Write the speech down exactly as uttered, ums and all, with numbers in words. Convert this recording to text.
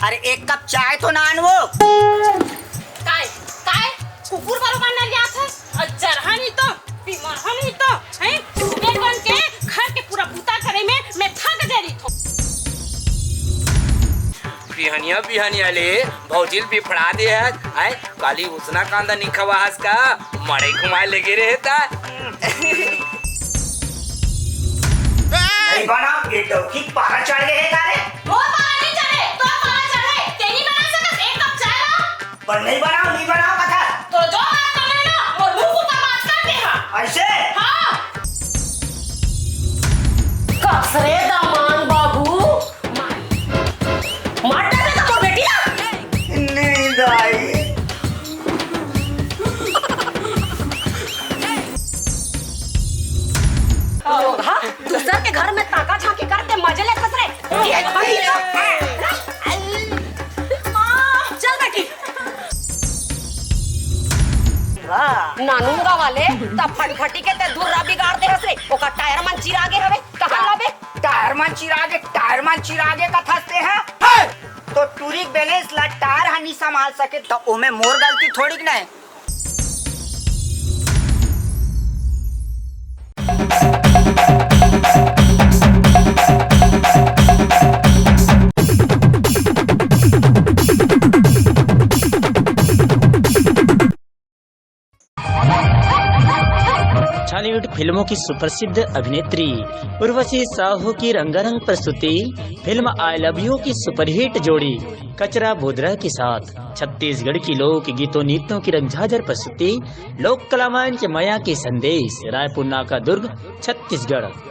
अरे, एक कप चाय तो नान वो। काय, काय? कुकुर बरोबर नरियात हे। अउ जरहा नहीं तो, बिमरहा नहीं तो, हैं? कुकुर बन के घर के पूरा बूता करे में मैं थक जारी थो। बिहनिया, बिहनिया ले भौजी ल बिफड़ा दे हस, हैं? काली उसना कांदा नहीं खवा हस का? मड़ई घुमाए लेगे रहे ता। नहीं बना, ये डौकी पारा चढ़ गए हे का रे? मोर पारा नहीं चढ़े, तोर पारा चढ़े। ते नहीं बना सकत, एक कप चाय ला। पर नहीं बनाओ, नहीं बनाओ कथा। तो जो बात करना है ना, मोर मुंह को बर्बाद कर दे हा। ऐसे? हाँ। कस रे दामान बाबू, मार, मार डाले तो मोर बेटी ना। नहीं दाई। हाँ, दूसर के घर में ताका झांकी करते मजे लेथस रे। ये भाई, चल बेटी। नानूंगा वाले, त फटफटी के ते धुर्रा बिगाड़ दे हस रे। ओकर टायर मन चिरा गे हवे, कहाँ लाबे? टायर मन चिरा गे, टायर मन चिरा गे कथस ते हा? तो टूरी के बैलेंस ला टायर हा नी संभाल सके, त ओमे मोर गलती थोड़ी के नहीं। छॉलीवुड फिल्मों की सुप्रसिद्ध अभिनेत्री उर्वशी साहू की रंगारंग प्रस्तुति फिल्म आई लव यू की सुपरहिट जोड़ी कचरा बोदरा के साथ छत्तीसगढ़ की लोक गीतों नृत्यों की रंगझाझर प्रस्तुति लोक कलावान के मया के संदेश। रायपुर नाका दुर्ग, छत्तीसगढ़।